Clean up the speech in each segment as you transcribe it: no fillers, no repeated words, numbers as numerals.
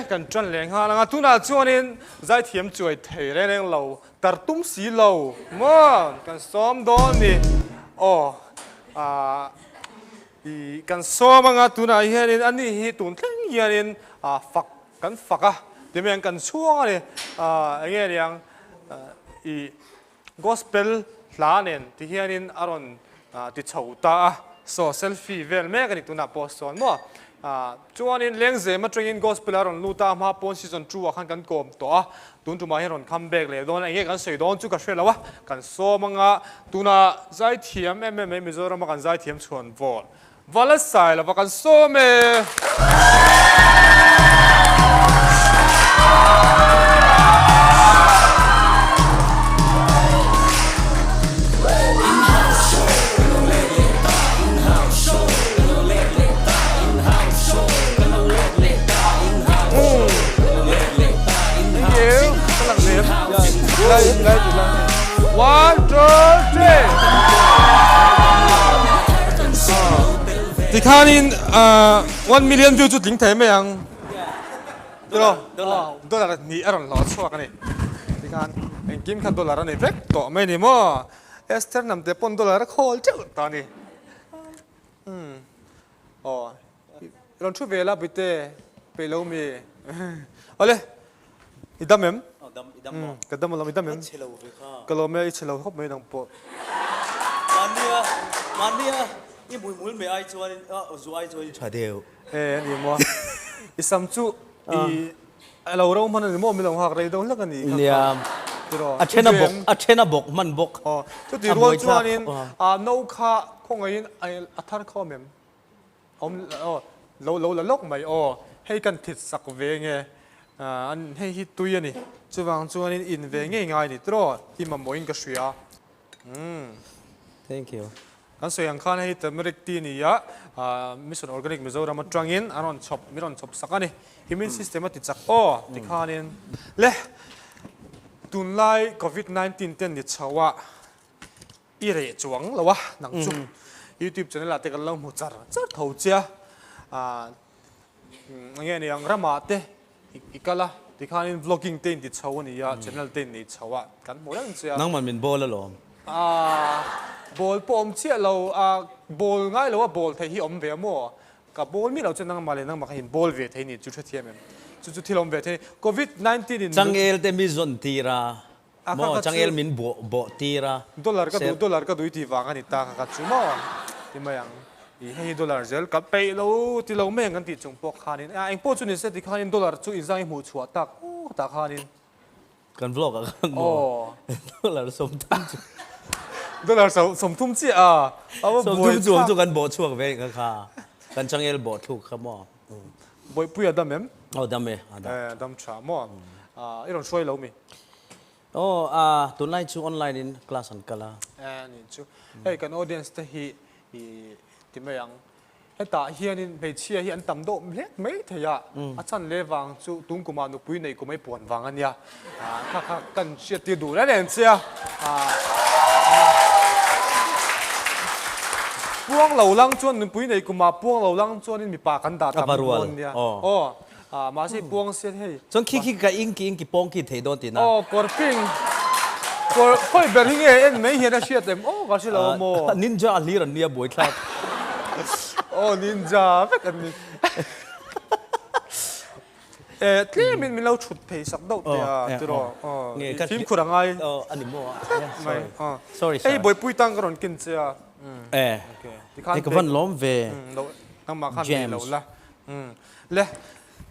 kan ṭan leh nghal ang a, tunah chuanin zaithiam chuai thei reng reng lo, tar tum si lo maw kan sawm dawn ni. Aw ah i kan sawm ang a, tunah hianin ani hi tun thleng hianin ah fak kan fak a, ti mai ang kan chhuang a ni. Ah eng nge niang i Gospel hla nen ti hianin a rawn ti chho ta a, saw selfie vel mek a ni tunah pawh sawn maw. Chuanin Lengzem atangin Gospel a rawn lut a, a hma pawn season 2 ah khan kan kawm tawh a, tun tumah hian rawn come back leh dawn a, enge kan sawi dawn chu ka hre lo a, kan sawm anga tunah zaithiam em em mai Mizorama kan zaithiam chhuan vawn Vala sai lova kan sawm e. One, two, three. Tikhanin 1 million view chu tling thei mai ang. Tiraw? Dollar hnih a rawn hlawh chhuak a ni. Tikhan engkim kha dollar a ni vek tawh mai ni maw? Esther hnamte pawn dollar a khawl teuh ta a ni. Aw, i rawn thu ve la Bite, peih lo mi? Awle, i dam em? Aw dam, i dam maw? Ka dam alawm, i dam em? Ka chhe lo ve kha. Ka lawm e, i chhe lo khawp mai nang pawh. Mahnia, mahnia i hmuihmul meh ai chuanin, zu ai chuan i tha deuh. E, a ni maw? I sam chu i a lo ro hman a ni maw? Mi lo nghak rei deuh hlek a ni kha kha. Nia, Tiraw? a then a bawk, a then a bawk hman bawk. Aw, chuti rual chuanin no kha khawngaihin a thar khawm em? Awm aw, lo lo la lawk mai aw, hei kan thit sak ve nge, an hei hi tui a ni, chuvang chuanin in ve ngei ngai a ni tiraw, i mamawhin ka hria. Umm. Thank you. Kan sawi ang khan hei turmeric tea ni a, Mission Organic Mizoram atangin an rawn chhawp, min rawn chhawp sak a ni. Immune system a ti chak aw tikhanin. Le, tunlai Covid 19 ten ni chho a, I reh chuang lo a, nang chu YouTube channel ah te kan lo hmu char char tho che a, ah enge ni ang ramah te i kal a tikhanin vlogging te in ti chho a ni a, channel te in nei chho a, kan hmu reng che a. Nangman min bawl alawm. Ah bawl pawh awm chiah lo, ah bawl ngai lo a bawl theih hi awm ve a maw? Ka bawl miah lo che nangmah leh nangmah kha in bawl ve thei ni chu hrethiam em? Chu chu thil awm ve thei Covid 19 in. Changel te mi zawn tir a, Maw changel min bawh bawh tir a. Dollar ka duh dollar ka duh i tih vang a ni ta kha ka chu maw ti mai ang. I hei hi dollar zel ka peih lo ti lo mai ang kan tih chung pawh khanin a engpawh chu ni se ti khanin dollar chu inzang i hmuh chhuah tak tah khanin. Kan vlog ah khan maw dollar 30 chu. Dollar 30 chiah a a va buai 30 chuang chu kan bawh chhuak ve kha kha kan changel bawh thluk kha maw. Bawihpui a dam em? Aw dam e, a dam. Eh, dam tha maw? I rawn hruai lo mi? Aw, a tunlai chu online in class an kal a. Eh, ni chu. Hei kan audience te hi i ti mai ang. Hetah hianin hmeichhia hi an tam deuh hlek mai thei a, a chan leh vang chu tung kumah nupui nei kum ei puan vang a nia. Kha kha kan hriat tir duh reng reng che a. Puang lo lang chuan nupui nei kumah puang lo lang chuanin mipa kan dah tam dawn nia. Aw mahse puang sian hei. Chuan khi khi ka inki inki pawng khi thei dawn tihna. Aw kawr ping kawr khawi ber hi nge en mai hian a hriat em aw ka hre lo a maw. Ninja hlir an nia buaithlak. Aw ninja vek an ni. Eh, tlemin min lo thut phei sak deuh teh a, tiraw? Aw, i fimkhur a ngai. Aw, a ni maw? Mai, aw. Sorry, sorry. Hei Bawihpui tang ka rawn kin che a. Eh, hei ka van lawm ve. Lo, nangmah khan nei lo la. Le,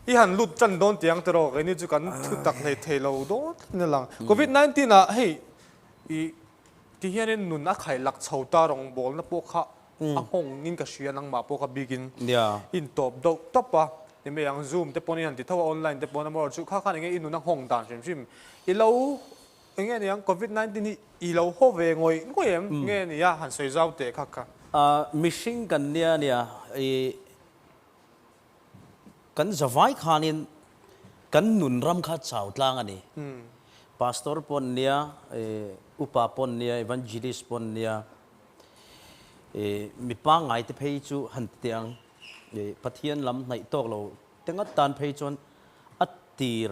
i han lut tan dawn tiang tiraw? Keini chu kan thu tak hlei thei lo dawn tlat in a lang. Covid 19 ah hei i ti hianin nun a khailak chho ta rawngbawlna pawh kha a nghawng in ka hria nangmah pawh kha bikin in tawp deuh tawp a ni mai ang zoom te pawn in han ti tho a online te pawn amaherawhchu chu kha khan enge i nun a nghawng dan hrim hrim i lo enge ni ang covid 19 hi i lo haw ve ngawih ngawih em nge ni a han sawi zau teh kha kha. Mihring kan nia nia i kan zavai khanin kan nun ram kha chau tlang a ni. Pastor pawn nia upa pawn nia evangelist pawn nia Mi pangngai te phei chu han ti teh ang, Pathian lam hnaih tawk lo te ngat tan phei chuan a tir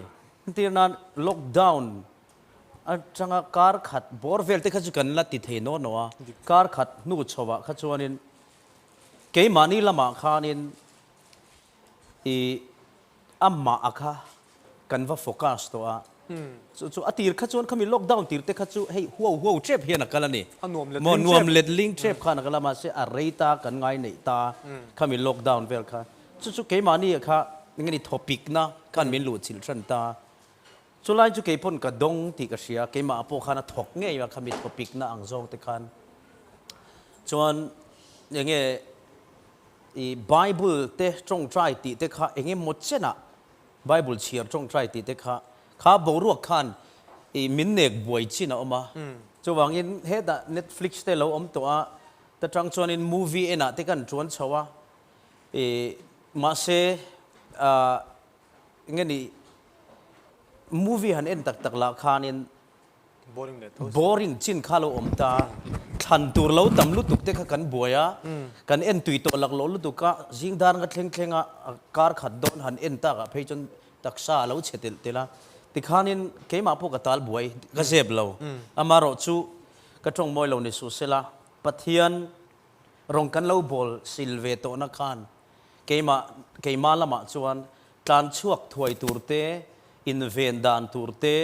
tir nan lockdown atanga kar khat bawr vel te kha chu kan la ti thei naw naw a, kar khat hnu chho ah kha chuanin keimahni lamah khanin i amah a kha kan va focus tawh a, chu chu a tir kha chuan khami lockdown tir te kha chu hei huau huau tep hian a kal a ni. A nuam let ling tep. Nuam let ling tep khan a kal a, mahse a rei ta kan ngai neih ta khami lockdown vel kha. Chu chu keimahni kha eng nge ni thawpikna khan min luh chilh hran ta. Chulai chu keipawn ka dawng tih ka hria, keimah pawh khan a thawk ngei a khami thawpikna ang zawng te khan. Chuan eng nge I Bible te tawngtai tih te kha eng emaw chenah Bible chhiar tawngtai tih te kha kha boruak khan i min nek buai chin a awm a. Chuvangin hetah Netflix te lo awm tawh a, ta tang chuanin movie enah te kan tuan chho a, i mahse ah enge ni movie han en tak tak lah khanin Boring chin kha lo awm ta. Thlan tur lo tam lutuk te kha kan buai a, kan en tui tawh laklawh lutuk a, zing dar nga thleng thleng a kar khat dawn han en tak ah phei chuan taksa a lo chhe telh telh a. Tikhanin keimah pawh ka tal buai, ka zep lo. Amaherawh chu ka tawng mawi lo ni suh sela, Pathian rawng kan lo bawl sil ve tawhna khan keimah keimah lamah chuan tlan chhuak thuai tur te, inven dan tur te,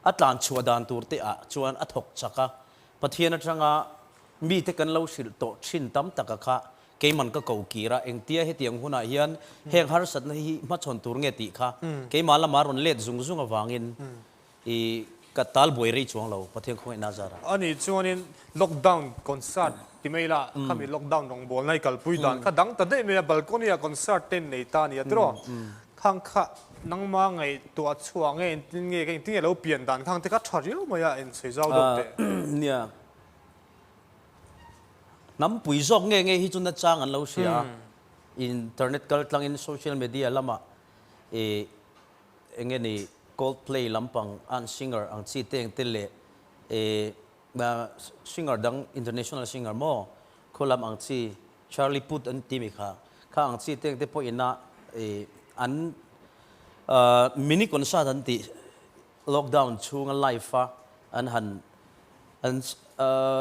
a tlan chhuah dan tur te ah chuan a thawk chak a, Pathian atanga mite kan lo hrilh tawh thin tam taka kha keiman ka ko kir a, engtia hetiang hunah hian heng harsatna hi hmachhawn tur nge tih kha keimah lama rawn let zung zung avangin i ka tal buai rei chuang lo Pathian khawngaihna zarah. Ani chuanin lockdown concert ti mai ila khami lockdown rawngbawlna i kalpui dan kha dang ta daih mai a, balcony ah concert te in nei ta a ni a tiraw? Khang kha nangma ngaihtuah chhuah nge engtin nge ka engtin nge lo pian dan khang te kha tha riau mai a insawi zau deuh teh. Nia. Hnampui zawk nge nge hi chu nachang an lo hria a, internet kal tlangin social media lamah i eng nge ni Coldplay lampang an singer ang chi te engte leh i singer dang international singer maw khulam ang chi Charlie Puth an ti mi kha, kha ang chi teng te pawh ina i an mini concert an tih lockdown chhunga live a an han an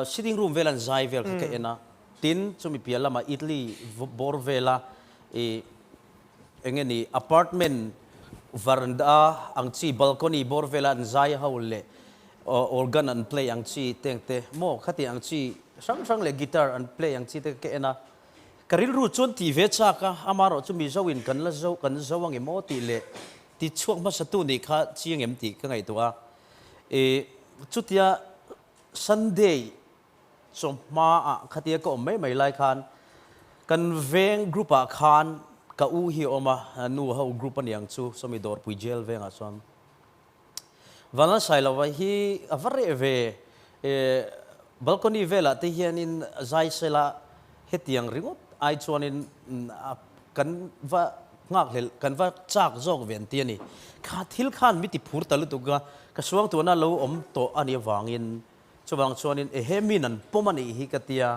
sitting room vel an zai vel kha ka en a, tin chumi piah lamah Italy bawr vela i eng nge ni apartment veranda ang chi balcony bawr vela an zai ho leh organ an play ang chi teng te maw khati ang chi hrang hrang leh guitar an play ang chi te ka en a, ka rilru chuan tih ve chak a, amaherawh chu Mizo in kan la zo kan zo ang emaw tih leh ti chhuak hmasa tu nih kha chiang em tih ka ngaihtuah a, i chutia Sunday chawhma ah khatia ka awm mai mai lai khan kan veng group ah khan ka u hi a awm a, nu ho group aniang chu sawmi dawrpui jail vengah chuan. Vanlalsailova hi a va reh ve. Balcony velah te hianin zai sela hetiang ringawt ai chuanin kan va nghakhlelh, kan va chak zawk ve an ti a ni. Kha thil khan mi ti phur ta lutuk a, ka suangtuahna lo awm tawh a nih avangin chuvang chuanin ehe min an pawm a nih hi ka tia.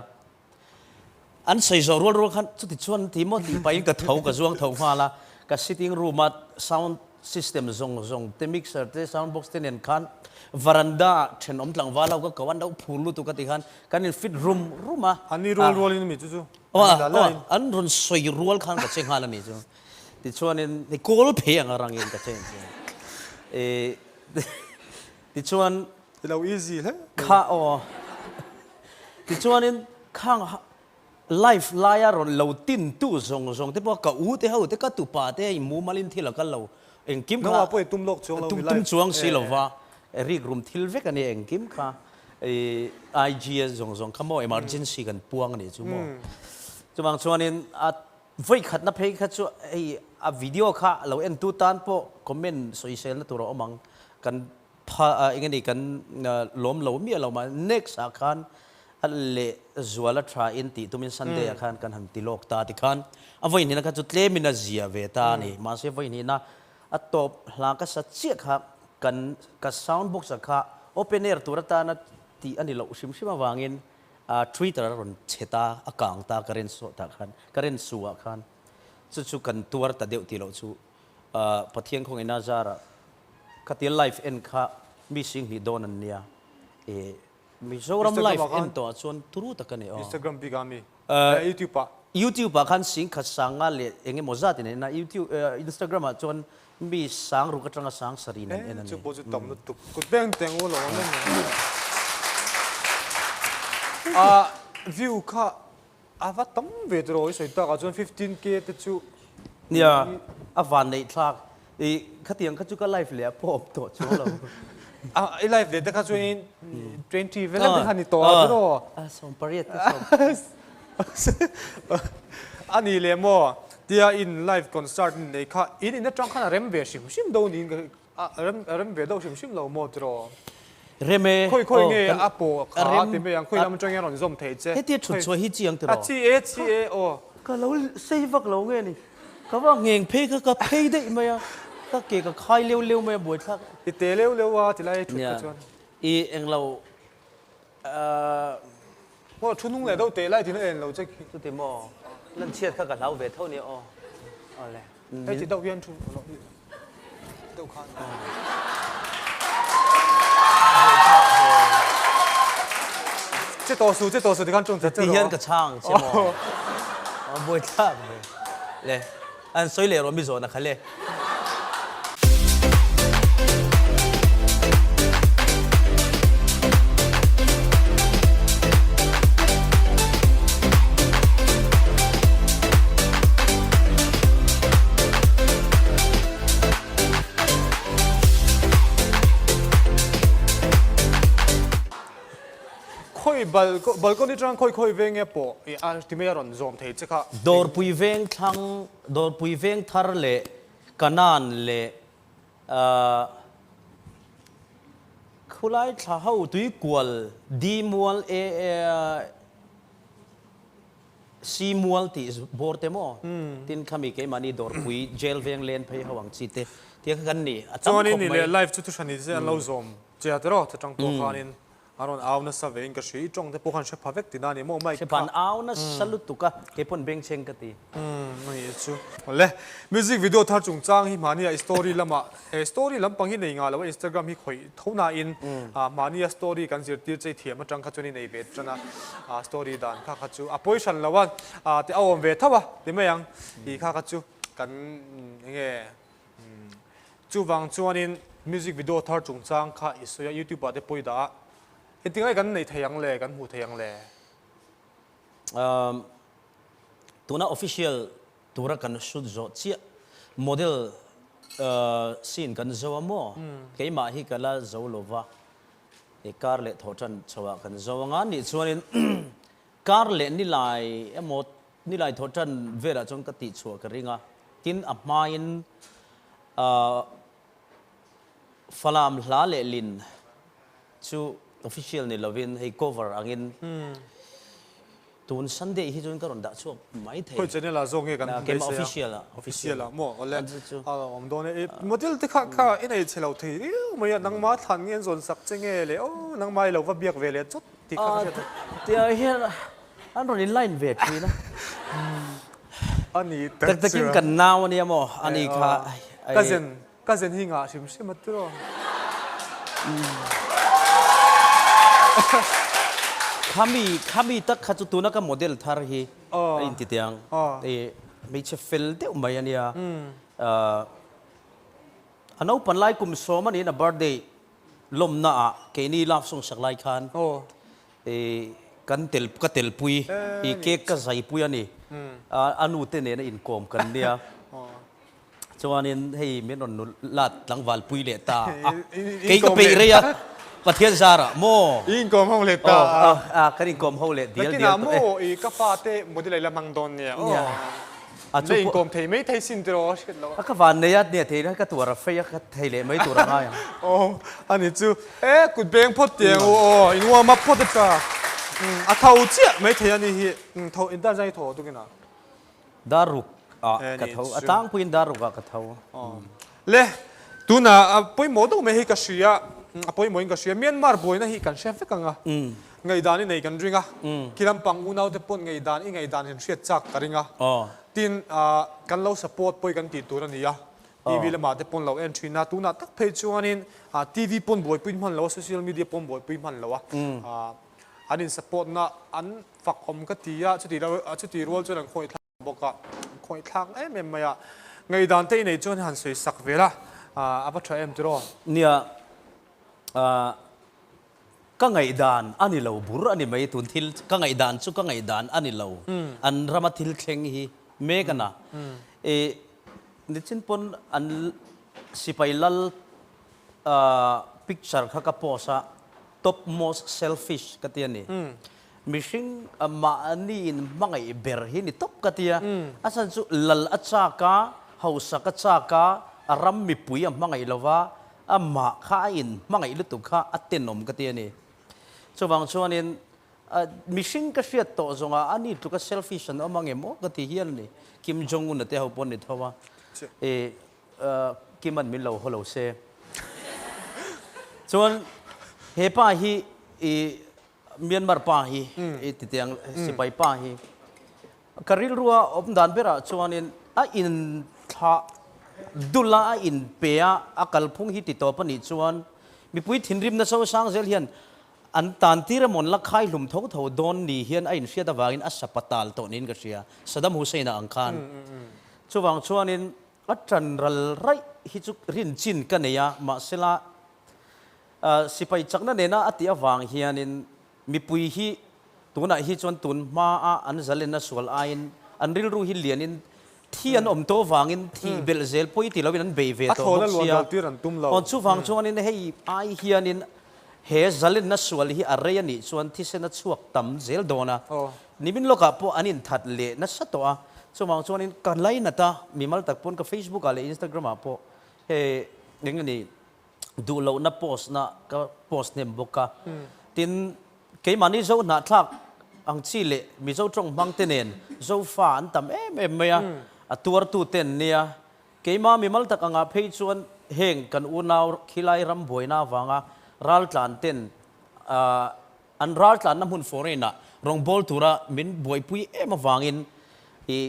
An sawi zawh rual rual khan chuti chuan an ti maw tih pahin ka tho ka zuang tho nghal a, ka sitting room a sound system zawng zawng te mixer te sound box te nen khan veranda ah thenawm tlangval ho ka ko an lo phur lutuk a ti khan kan in fit rum rum a. An ni rual rualin mi chu chu an ni la la in. An rawn sawi rual khan ka che nghal a ni chu. Tichuanin hei kawl phei ang a rangin ka che chu. Tichuan. I lo easy hle. Kha aw. Tichuanin khang live laia rawn lo tin tu zawng zawng te pawh ka u te ho te ka tupa te hei mumalin thil a kal lo engkim kha Nangmah pawh i tum lawk chuang lo mi live. Tum chuang si lo va rik rum thil vek a nia engkim kha i IG a zawng zawng kha maw emergency kan puang a nih chu maw. Chuvang chuanin a Vawikhatna phei kha chu hei a video kha lo entu tan pawh comment sawiselna tur a awm ang, kan pha eng nge ni kan lawm lo miah lo mah next ah khan a leh zual a tha in tih tumin Sunday ah khan kan han ti lawk ta tikhan a vawihnihna kha chu tlemin a zia ve ta a ni mahse vawihnihna a tawp hla ka sa chiah kha kan ka sound box ah kha open air tur atana tih a ni loh hrim hrim avangin Twitter a rawn chhe ta, a kang ta current sawt ah khan, current su ah khan chu chu kan tuar ta deuh tih loh chu Pathian khawngaihna zarah khatia live en kha mi singhnih dawn an nia. Mizoram live en tawh ah chuan turu tak a ni aw. Instagram bik ah mi? YouTube ah? YouTube ah khan singkhat sanga leh eng emaw zat in an en a, YouTube Instagram ah chuan mi sang ruk atanga sang sarih in an en a ni. Chu pawh chu tam lutuk kut beng teng u lo ang em a view kha a va tam ve tawh i sawi tak ah chuan 15k te chu. Nia a van neih thlak i khatiang kha chu ka live leh ah pawh awm tawh chuang lo. A i live leh te kha chuan in 20 vel te kha ni tawh a tiraw. A 18 te sawm. A ni leh maw? Tia in live concert in nei kha in in atang khan a rem ve hrim hrim do niin ka a rem ve deuh hrim hrim lo maw tiraw? Rem e. Khawi khawi nge a pawh kha ti mai ang, khawi lam atangin a rawn zawm thei che. Hetia thut chhuah hi chi ang tiraw? A chi e, chi e aw. Ka lo sei vak lo nge ni? Ka va ngheng phei kha ka phei daih mai a, ka ke ka khai leu leu mai a buaithlak. I te leu leu a tilai thut kha chuan. Nia, i englo Maw thu nung leh deuh teh lai tin a en lo che khi. Chuti maw? Lan chhiat kha ka hlau ve tho nia aw. Awle. Hei ti deuh hian thu lo deuh khan. Che tawh su che tawh su ti khan ṭawng chat chat Ti hian ka chhang che maw? A buai thlak ve. Le an sawi leh rawh mi zawhna kha le. Khawi balcony atang khawi khawi veng nge pawh i a ti mai a rawn zawm thei che kha. Dawrpui veng thlang, Dawrpui veng thar leh Kanan leh khulai thla ho tuikual di mual e si mual tih bawr te maw tin khami keimahni dawrpui jail veng len phei ho ang chi te tia kha kan ni a tam khawp mai. Chuanin i leh live chu thuhran ni se an lo zawm che a tiraw chatang pawh khanin A rawn au nasa ve in ka hria, i tawng te pawh khan hre pha vek tina ni maw mic kha. Hre pha an au nasa lutuk a, kei pawn bengchheng ka ti. Umm ani chu. Awle, music video thar chungchang hi mahnia i story lamah, he story lampang hi nei ngah lo a Instagram hi khawih tho nain mahnia story kan zirtir chei thiam atang kha chuan i nei ve tan a, story dan kha kha chu a pawi hran lo a, ti a awm ve tho a ti mai ang, tih kha kha chu kan enge Chuvang chuanin music video thar chungchang kha i sawi a, YouTube ah te pawh i dah a, engtin nge kan neih thei ang le, kan hmuh thei ang le? Umm, tuna official tura kan shoot zawh chiah model scene kan zo a maw? Keimah hi ka la zo lo va, i kar leh thawh tan chho ah kan zo anga nih chuanin kar leh nilai emaw Nilai thawh tan velah chuan ka tihchhuah ka ring a, tin a hmain Falam hla leh lin chu official ni lovin hei cover angin tun Sunday hi chuan ka rawn dah chhuak mai thei. Khawi channel ah zawk nge kan hmu mai se a? Official ah maw? Awle a awm dawn e. Model te kha kha i nei chhe lo thei riau mai a, nangma thlan nge an zawn sak che nge le aw nangma i lo va biak ve leh chawt tih kha ka hriat a. Tiang hian An rawn in line ve thin a. A ni tak Tak takin kan nau a nia maw? A ni kha. Ka zen, ka zen hi ngah hrim hrim a tiraw. Khami, khami tak kha chu tuna ka model thar hi a inti teh ang. Hmeichhe fel deuh mai a nia. A naupan lai kum sawm a niin a birthday lawmna ah keini love song sak lai khan kan tel ka telpui i cake ka zaipui a ni a nu te nena inkawm kan nia chuanin hei min rawn nu lat tlangval pui leh ta a kei ka peih rei a Pathian zarah maw I inkawm ho leh ta a kan inkawm ho leh dial dial tawh e nakinah maw i ka pa te model a ila hmang dawn nia aw A chu pawh. Inkawm thei mai thei sin tiraw a hriat loh. A ka van nei a, nia thei na ka tuar a fei a, ka thei leh mai tur a ngai ang. Aw, a ni chu. E, kut beng phawt tih ang u aw, in warm up phawt a tha. A tho chiah mai thei a ni hi. Tho, in tan zan hi tho tukin a. Dar ruk ah ka tho, a tlangpuiin dar ruk ah ka tho. Le, tunah a pawimawh deuh mai hi ka hria, a pawimawhin ka hria, Myanmar buaina hi kan hre vek ang a, ngaihdan i nei kan ring a, khi lampang unaute pawn ngaihdan i ngaihdan in hriat chak ka ring a, tin kan lo support pawi kan tih tur a ni a, TV lamah te pawn lo en thin a, tunah tak phei chuanin TV pawn buaipui hman lo a, social media pawn buaipui hman lo a, an in support na an fak awm ka ti a, chuti lo chuti rual chuan an khawih thlak bawk a, an khawih thlak em em mai a, ngaihdan te i neih chuan han sawi sak ve la, a va tha em tiraw? Nia, Ka ngaihdan a ni lo bur a ni mai tun thil ka ngaihdan chu ka ngaihdan a ni lo an rama thil thleng hi mek a na i nichin pawn an sipai lal picture kha ka post a top most selfish ka ti a ni mihring mahni in hmangaih ber hi ni tawp ka ti a a chhan chu lal a chak a hausak a chak a a ram mipui a hmangaih lo va Amah kha a in hmangaih lutuk kha a tenawm ka ti a ni. Chuvang chuanin mihring ka hriat tawh zawngah a ni tluka selfish an awm ang em aw ka ti hial a ni. Kim Jong Un a te ho pawh an ni tho a, i Kim an min lo haw lo se. Chuan he pa hi i Myanmar pa hi i titiang sipai pa hi Ka rilrua awm dan berah chuanin a inthlah dul a, a inpe a, a kalphung hi ti tawp a nih chuan mipui thinrimna sosang zel hian an tan tir emaw an la khai hlum tho tho dawn ni hian a inhriat avangin a sapa tal tawh niin ka hria, Saddam Hussein-a ang khan. Chuvang chuanin a tan ral raih hi chu rinchin ka nei a, mahsela sipai chakna nena a tih avang hianin Mipui hi tunah hi chuan tun hmaa an zalenna sual aiin an rilru hi lianin thi an awm tawh vangin thih belh zel pawi ti loin an bei ve tawh bawk sia. Aw chuvang chuanin hei ai hianin he zalenna sual hi a rei a nih chuan thisen a chhuak tam zel dawn a, nimin lawkah pawh an inthat leh nasa tawh a, chuvang chuanin ka lainat a, mimal tak pawn ka Facebook ah leh Instagram ah pawh hei eng nge ni duh lohna post na ka post hnem bawk a, tin keimahni Zo hnahthlak ang chi leh Mizo tawng hmang te nen Zofa an tam em em mai a, a tuartu te an nia. Keimah mimal tak angah phei chuan heng kan unau khilai ram buaina avanga raltlan ten an raltlanna hmun foreign ah rawngbâwl tura min buaipui em avangin i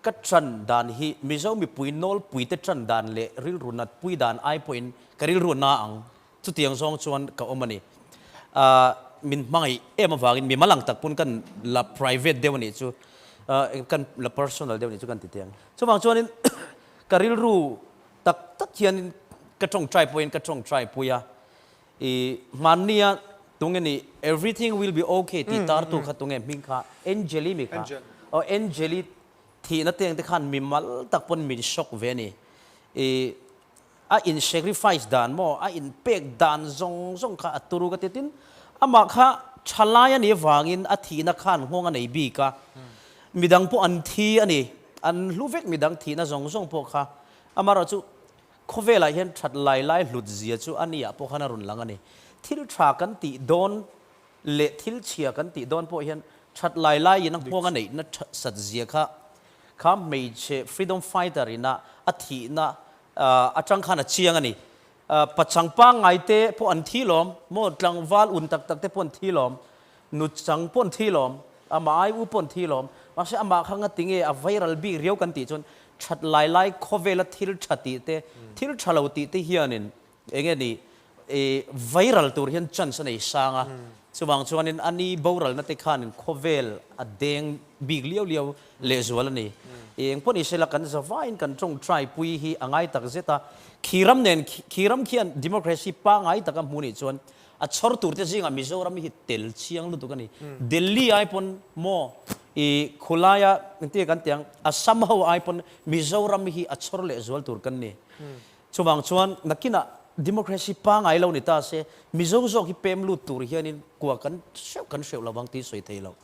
Ka ṭan dan hi Mizo mipui nawlpuite ṭan dan leh rilru natpui dan ai pawhin ka rilru na ang. Chutiang zawng chuan ka awm a ni. Ahh min hmangaih em avangin mi malang tak pawn kan la private deuh a nih chu, kan la personal deuh a nih chu kan ti teh ang. Chuvang chuanin ka rilru tak tak hianin ka ṭawngṭai pawhin ka ṭawngṭai pui a. I hmannia tunge ni everything will be okay tih tartu kha tunge hming kha Angeli mi kha aw Angeli thihna teng te khan mi mal tak pawn min shock ve a ni. I a in sacrifice dan maw a in pek dan zawng zawng kha a turu ka ti tin amah kha thalai a nih avangin a thihna khan nghawng a nei bik a midang pawh an thi a ni an hlu vek midang thihna zawng zawng pawh kha amaherawhchu Khawvelah hian that lai lai hlut zia chu a niah pawh khan a rawn lang a ni. Thil tha kan tih dawn leh thil chhia kan tih dawn pawh hian that lai laiin a nghawng a neihna sat zia kha kha hmeichhe freedom fighter ina a thihna atang khan a chiang a ni. Pachang pangngai te pawh an thi lawm maw, tlangval un tak tak te pawh an thi lawm, nuchang pawh an thi lawm, amah ai u pawh an thi lawm. Mahse amah kha ngatinge a viral bik riau kan tih chuan That lai lai khawvela thil tha tih te, thil tha lo tih te hianin eng nge ni i viral tur hian chance a nei sang a. Chuvang chuanin a ni boralna te khanin khawvel a deng bik liau liau lehzual a ni. I eng pawh ni sela kan zavaiin kan tawngtai pui hi a ngai tak zet a. Khi ram nen khi ram khian democracy pangai taka hmu nih chuan A chhawr tur te zingah Mizoram hi tel chiang lutuk a ni. Delhi ai pawn maw i khulaia engtin kan ti ang Assam ho ai pawn Mizoram hi a chhawr leh zual tur kan ni. Chuvang chuan nakinah democracy pangai lo ni ta se Mizo zawk hi pem lut tur hianin kua kan hreuh kan hreuh lovang tih sawi thei lo.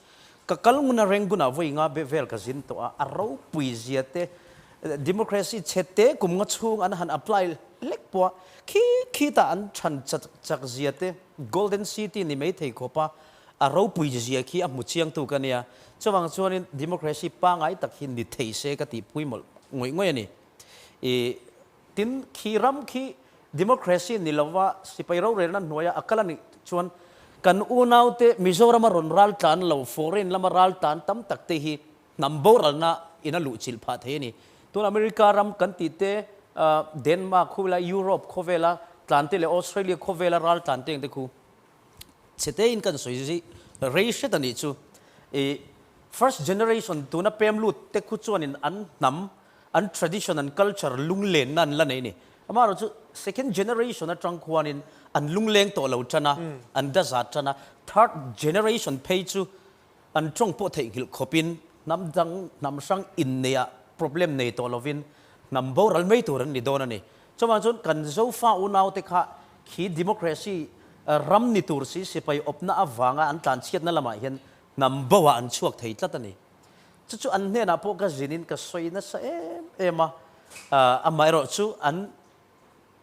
Ka kal ngun a Rangoon ah vawi nga vel ka zin tawh a, a ropui zia te democracy chhe te kum nga chhung an han apply hlek pawh a, khi khitah an than chak chak zia te Golden City ni mai thei khawp a, a ropui zia khi a hmu chiang tu ka nia. Chuvang chuanin democracy pangai tak hi ni thei se ka tih pui mawlh ngawih ngawih a ni. I Tin, khi ram khi democracy ni lova sipai rorelna hnuaia a kal a nih chuan kan unaute Mizorama rawn ral tlan lo, foreign lama ral tlan tam tak te hi hnam boralna in a luhchilh phah thei a ni. Tun America ram kan tih te, Denmark khawvela Europe khawvela tlan te leh Australia khawvela ral tlan te ang te khu chhe te in kan sawi zui rei hret a nih chu. I first generation tuna pem lut te khu chuanin an hnam, an tradition, an culture lunglenna an la nei a ni. Amaherawhchu second generation atang khuanin an lungleng tawh lo tan a, an dazat tan a, third generation phei chu an tawng pawh theihnghilh khawpin hnam dang, hnam hrang inneihah problem nei tawh lovin hnam boral mai tur an ni dawn a ni. Chuvang chuan kan Zofa unaute kha khi democracy ram ni tur si sipai awpna avanga an tlanchhiatna lamah hian hnam boah an chhuak thei tlat a ni. Chu chu an hnenah pawh ka zinin ka sawi nasa em em a, amaherawh chu an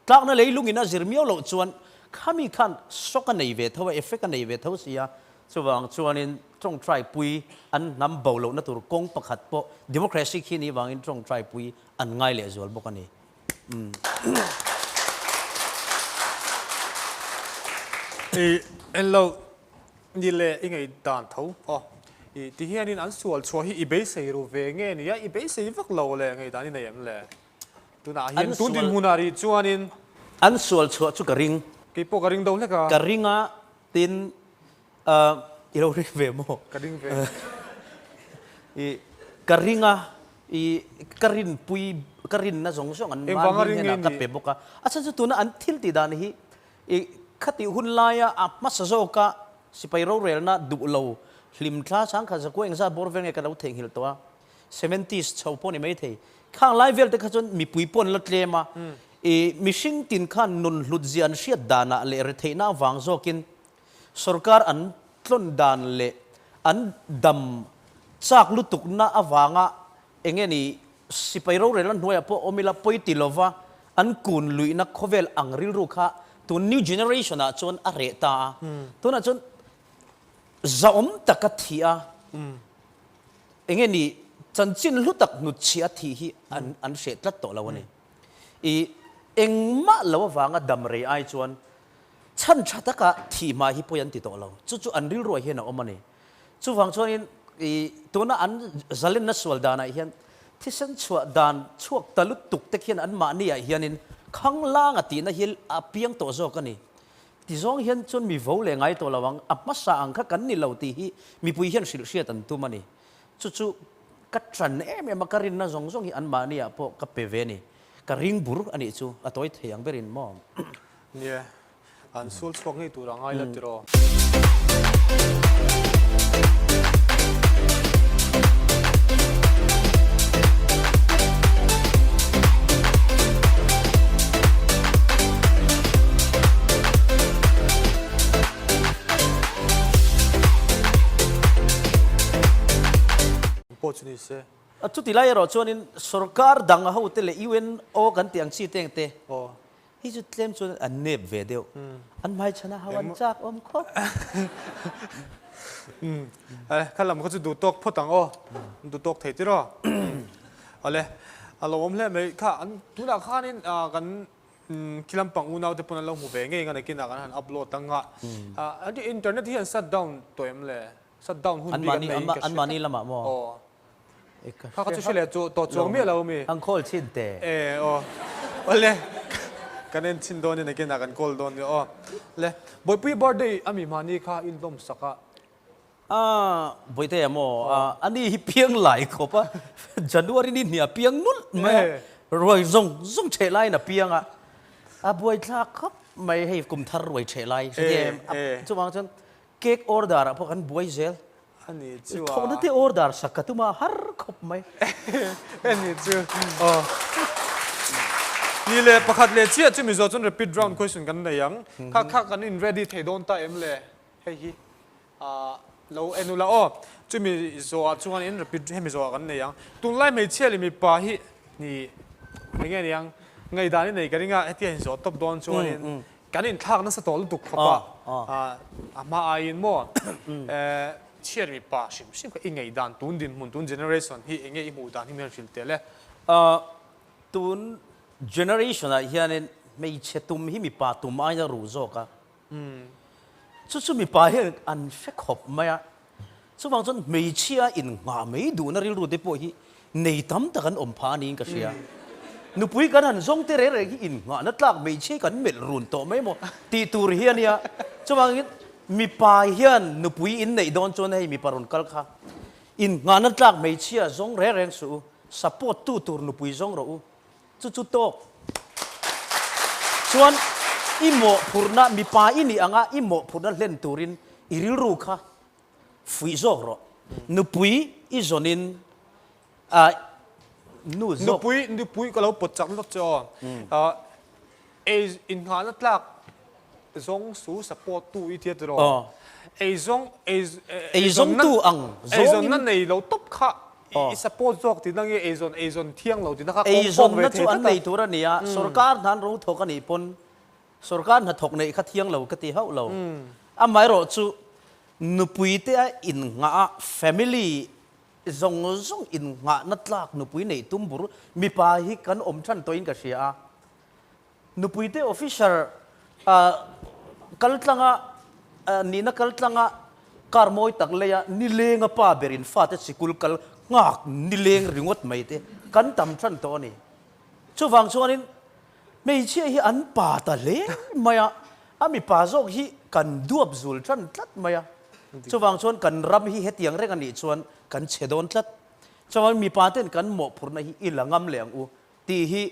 tlakna leilungin a zir miau loh chuan khami khan shock a nei ve tho a, effect a nei ve tho si a, chuvang chuanin tawngtai pui an hnam bo lohna tur kawng pakhat pawh democracy khi ni vangin tawngtai pui an ngai lehzual bawk a ni. I en lo ni le i ngei dan tho aw. I ti hianin an sual chhuah hi i beisei ru ve nge nia i beisei vak lo le ngei dan i nei em le? Tunah hian tun dinhmunah rih chuanin. An sual chhuah chu ka ring. Kei pawh ka ring do hlek a. Ka ring a tin i lo ring ve maw? Ka ring ve. I ka ring a i ka rinpui ka rinna zawng zawng an mahni hnenah ka pe bawk a. A chhan chu tuna an thil tih dan hi i khatih hun laia a hmasa zawka sipai rorelna duh lo hlim thla changkhat zakua engzat bawr vel nge ka lo theihnghilh tawh a. Seventies chho pawh ni maithei. Khang lai vel te kha chuan mipui pawh an la tlem a. I mihring tin khan nun hlut zia an hriat danah leh retheihna avang zawkin Sorkar an tlawn dan leh an dam chak lutukna avanga eng nge ni sipai rorelna hnuaiah pawh awm ila pawi ti lova an kun luihna khawvel ang rilru kha tun new generation ah chuan a reh ta a. Tunah chuan zahawm taka thih a, eng nge ni chanchin hlu tak hnutchhiah a thih hi an hreh tlat tawh lo a ni. I engmah lo avanga dam rei ai chuan Chhan tha taka thih hma hi pawi an ti tawh lo. Chu chu an rilruah hian a awm a ni. Chuvang chuanin i tuna an zalenna sual danah hian thisen chhuah dan chhuak ta lutuk te khian anmahniah hianin khanglang a tihna hi a piang tawh zawk a ni. Tizawng hian chuan mi vo leh ngai tawh lo ang, a hmasa ang kha kan ni lo tih hi mipui hian hrilh hriat an tum a ni. Chu chu ka ṭan em em a, ka rinna zawng zawng hi anmahniah pawh ka pe ve a ni. Ka ring bur a nih chu a tawi thei ang berin maw? Nia, an sual chhuak ngei tur a ngai la tiraw? Pawh chu ni se. Chuti lai erawh chuanin sorkar dang a hote leh UNO kan tih ang chi te engte Hi chu tlem chuan an nep ve deuh. An hmaichhan a hau an chak awm khawp. Ale, kha lam kha chu duh tawk phawt ang aw. Duh tawk thei tir aw. Ale, a lo awm hle mai. Kha an tunah khanin kan khi lampang unau te pawn an lo hmu ve ngei nga nakinah kan han upload ang a. Internet hi an shut down tawh em le? Shut down hun bik an nei in ka hria. Anmahni lamah maw? Aw. Kha kha chu hre leh chu tawh chuang miah lo mi. An call chin te. E aw. Awle kan en chin dawn in again ah kan call dawn nia aw. Le Bawihpui birthday a mi mahni kha in hlawm sak a. A Bawihte a maw a ni hi piang lai khawp a January ni hnih a piang nulh mai a ruai zawng zawng theh laiin a piang a a buaithlak khawp mai hei kum thar ruai theh lai hre em chuvang chuan Cake order ah pawh kan buai zel. A ni chu a. Thawhna te order sak ka tum a har khawp mai. A ni chu aw. Ni leh pakhat leh chiah chu Mizo chuan rapid round question kan nei ang. Kha kha kan in ready thei dawn ta em le? Hei hi ah lo en ula aw. Chumi zawhah chuanin rapid hemi zawhah kan nei ang. Tunlai hmeichhia leh mipa hi ni eng nge niang ngaihdan i nei ka ring a hetia inzawh tawp dawn chuanin Kan inthlak nasa tawh lutuk khawp a, a hma aiin maw chhiat mipa hrim hrim kha i ngaih dan tun dinhmun tun generation hi enge i hmuh dan hi min han hrilh tel e. Tun generation ah hianin hmeichhe tum hi mipa tum aiin a ruh zawk a, chu chu mipa hian an hre khawp mai a, chuvang chuan hmeichhia innghah mai duhna rilru te pawh hi nei tam tak an awm phah a niin ka hria. Nupui kan han zawng te reng reng hi innghahna tlak hmeichhia kan melh run tawh mai maw tih tur hi a nia. Chuvangin mipa hian nupui inneih dawn chuan hei mipa rawn kal kha innghahna tlak hmeichhia zawng reng reng suh u, support tu tur nupui zawng rawh u. Chu chu tawk. Chuan i mawhphurhna mipa i nih anga i mawhphurhna hlen turin i rilru kha fuih zawk rawh. Nupui i zawnin a nu zawk. Nupui nupui ka lo pawt chak lutuk che aw. Ei innghahna tlak zawng su support tu i tia tiraw. Ei zawng ei ei zawngtu ang zawngin. Eizawnna nei lo tawp kha i support zawk tihna nge eizawn eizawn thiang lo tihna kha kawng kawng ve thei tlat a. Eizawnna chu an nei tur a nia, sorkar hna an ro thawk a nih pawn sorkar hnathawk neih kha thiang lo ka ti hauh lo. Amaherawh chu nupui te a innghah a family Zawng zawng innghahna tlak nupui neih tum bur mipa hi kan awm than tawhin ka hria a. Nupuite officer kal tlanga nihna kal tlanga kar mawi tak leia nilenga pa berin fate sikul kal nghak nileng ringawt mai te kan tam than tawh a ni. Chuvang chuanin hmeichhia hi an pa ta hle mai a, a mipa zawk hi kan duap zul than tlat mai a. Chuvang chuan kan ram hi hetiang reng a nih chuan kan chhe dawn tlat. Chuvangin mipa ten kan mawhphurhna hi i la ngam leh ang u tih hi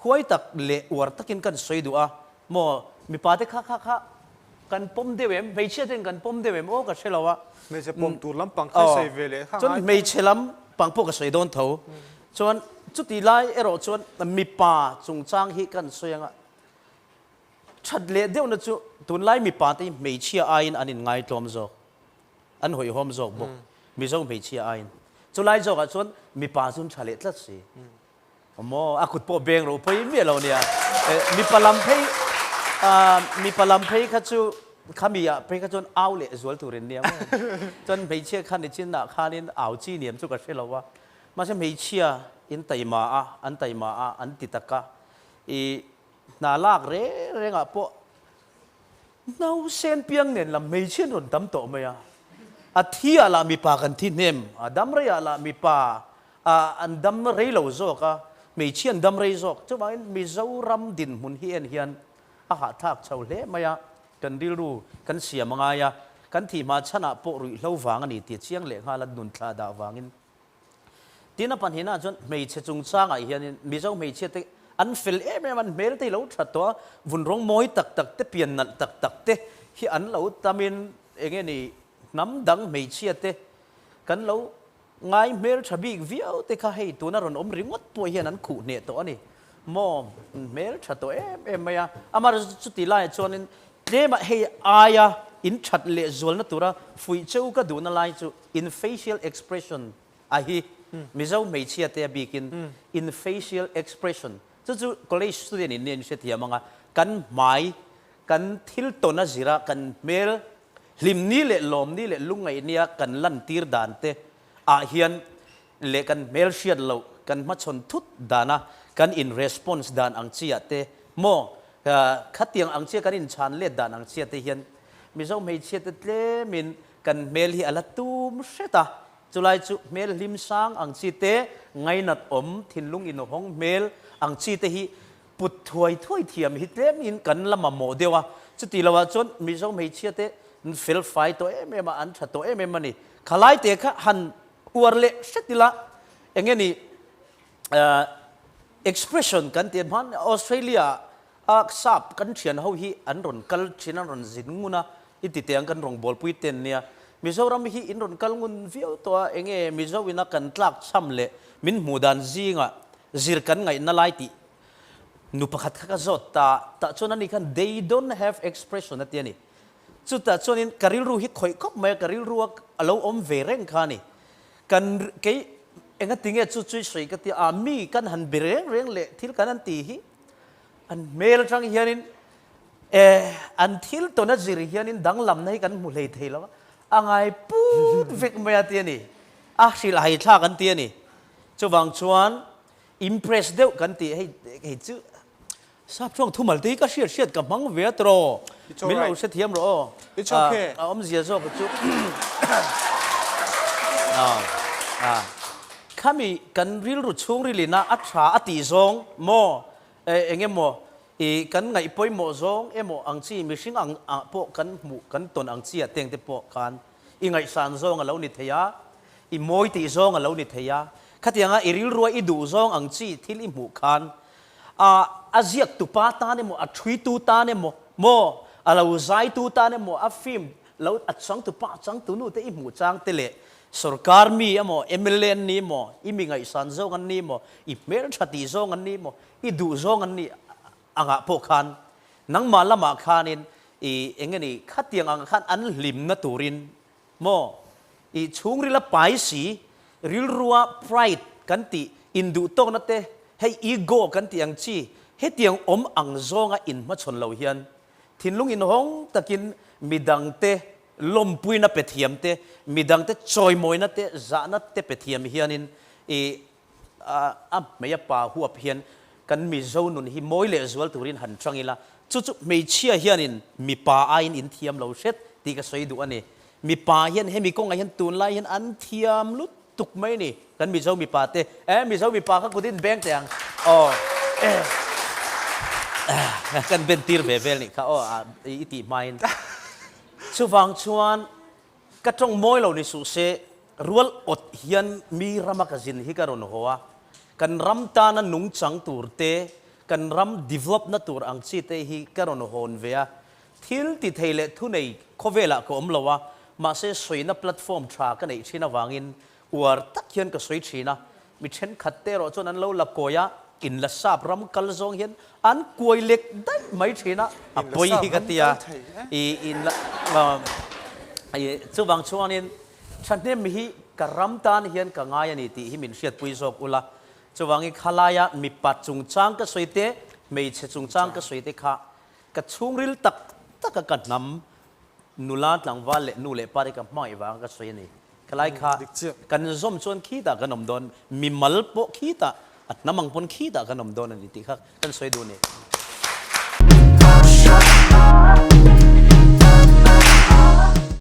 huai tak leh uar takin kan sawi duh a, maw mipa te kha kha kha kan pawm deuh em, hmeichhia ten kan pawm deuh em aw ka hre lo a. Hmeichhe pawm tur lampang kha i sawi ve leh kha ngai. Chuan hmeichhe lampang pawh ka sawi dawn tho. Chuan chuti lai erawh chuan mipa chungchang hi kan sawi ang a. That leh deuhna chu tunlai mipa te hi hmeichhia aiin an inngaitlawm zawk, an hawihhawm zawk bawk, Mizo hmeichhia aiin. Chulai zawkah chuan mipa chu an tha leh tlat si. Maw, a kut pawh beng ro pawi miah lo nia. Mipa lam phei, mipa lam phei kha chu khami ah phei kha chuan au leh zual tur in nia maw. Chuan hmeichhia kha nichin ah khanin au chi niam chu ka hre lo a. Mahse hmeichhia in taima a, an taima a, an ti tak a. I Hna lak reng rengah pawh nausen piang nen lam hmeichhia an rawn tam tawh mai a, a thi ah lah mipa kan thi hnem, a dam rei ah lah mipa an dam rei lo zawk a, hmeichhia an dam rei zawk. Chuvangin Mizoram dinhmun hi en hian a hahthlak chho hle mai a, kan rilru kan siam a ngai a, kan thih hma chhanah pawh ruihhlo vang a ni tih a chiang leh nghal a, nunthla dah vangin. Tin a pahnihna chuan hmeichhe chungchangah hianin Mizo hmeichhia te an fel em em a, an hmel te hi lo that tawh a, vun rawng mawi tak tak te, pian nalh tak tak te hi an lo tamin eng nge ni hnam dang hmeichhia te kan lo ngai hmel tha bik viau te kha hei tuna rawn awm ringawt pawh hian an khuh hneh tawh a ni maw, hmel tha tawh em em mai a. Amaherawhchu chuti laiah chuanin tlema hei aia in that leh zualna tura fuih cheu ka duhna lai chu In facial expression a hi Mizo hmeichhia te a bikin in facial expression chu chu college student in nia in hrethiam anga kan hmai kan thil tawn a zira kan hmel hlimni leh lawmni leh lungngaihnia kan lantir dan te ah hian leh kan hmel hriat loh kan hmachhawn thut dana kan in response dan ang chi ah te maw khatiang ang chi a kan in chhan let dan ang chi ah te hian Mizo hmeichhia te tlemin Kan hmel hi a la tum hret a, chulai chu hmel hlim sang ang chi te, ngainat awm, thinlung inhawng hmel ang chi te hi put thuai thuai thiam hi tlemin kan la mamawh deuh a. Chuti loah chuan Mizo hmeichhia te fel fai tawh em em a, an tha tawh em em a ni. Khalai te kha han uar leh hret ila, eng nge ni expression kan tih hman Australia A sap kan thian ho hi an rawn kal thin, an rawn zin ngun a, i ti teh ang kan rawngbawlpui ten nia. Mizoram hi in rawn kal ngun viau tawh a, enge Mizo ina kan tlak cham leh min hmuh dan zingah zir kan ngaihna lai tih nu pakhat kha ka zawt ta, tah chuan ani khan they don't have expression a ti a ni. Chutah chuanin ka rilru hi khawih khawp mai a, ka rilru a a lo awm ve reng kha a ni. Kan kei engatinge chu chu i sawi ka ti a, mi kan han be reng reng leh thil kan han ti hi An hmel atang hianin eh an thil tawn a zir hianin danglamna hi kan hmu hlei thei lo a, a ngai put vek mai a ti a ni. A hrilh hai thlak an ti a ni. Chuvang chuan impress deuh kan tih hei hei chu sap tawng thumal te hi ka hriat hriat ka hmang ve a tiraw. Min lo hrethiam rawh aw. It's okay. A awmzia zawk chu ah ah. Khami kan rilru chhungrilina a tha a tih zawng maw eng emaw i kan ngaih pawimawh zawng emaw ang chi mihring ang ah pawh kan hmuh kan tawn ang chi ah teng te pawh khan i ngaihsan zawng a lo ni thei a, i mawi tih zawng a lo ni thei a, khatianga i rilrua i duh zawng ang chi thil i hmuh khan a a ziak tupa tan emaw a thuitu tan emaw maw a lo zaitu tan emaw a film lo a changtupa a changtunu te i hmuh chang te leh sorkar mi emaw mla an ni emaw i mi ngaihsan zawng an ni emaw i hmeltha tih zawng an ni emaw i duh zawng an ni angah pawh khan nangmah lamah khanin i eng nge ni khatiang ang khan an hlimna turin Maw? I chhungrila pai si, rilrua pride kan tih, induhtawkna te, hei ego kan tih ang chi, hetiang awm ang zawnga inhmachhawn lo hian thinlung inhawng takin midangte lawmpuina pe thiam te, midangte chawimawina te, zahna te pe thiam hianin i a hmei a pa huap hian kan Mizo nun hi mawi leh zual turin han chang ila, chu chu hmeichhia hianin mipa aiin in thiam lo hret tih ka sawi duh a ni. Mipa hian hemi kawngah hian tunlai hian an thiam lutuk mai a ni kan Mizo mipa te. Eh Mizo mipa kha kutin beng teh ang aw kan ben tir ve vel nih kha aw i tih hmain. Chuvang chuan Ka tawng mawi lo ni suh se, rual awt hian mi rama ka zin hi ka rawn haw a, kan ram tana nungchang tur te, kan ram develop na tur ang chi te hi ka rawn hawn ve a, thil ti thei leh thunei khawvelah ka awm lo a, mahse sawina platform tha ka neih thin avangin uar tak hian ka sawi thin a, mi thenkhat te erawh chuan an lo la kawi a, in la sap ram kal zawng hian an kuai lek daih mai thin a, a pawi hi ka ti a, i in la chuvang chuanin thahnem hi ka ram tan hian ka ngai a ni tih hi min hriatpui zawk ula, chuvangin khalaia mipa chungchang ka sawi te, hmeichhe chungchang ka sawi te kha ka chhungril tak taka ka hnam Nula tlangval leh nu leh pa te ka hmangaih vanga ka sawi a ni. Khalai kha kan zawm chuan khitah kan awm dawn, mimal pawh khitah, a hnam ang pawn khitah kan awm dawn a ni tih kha kan sawi duh a ni.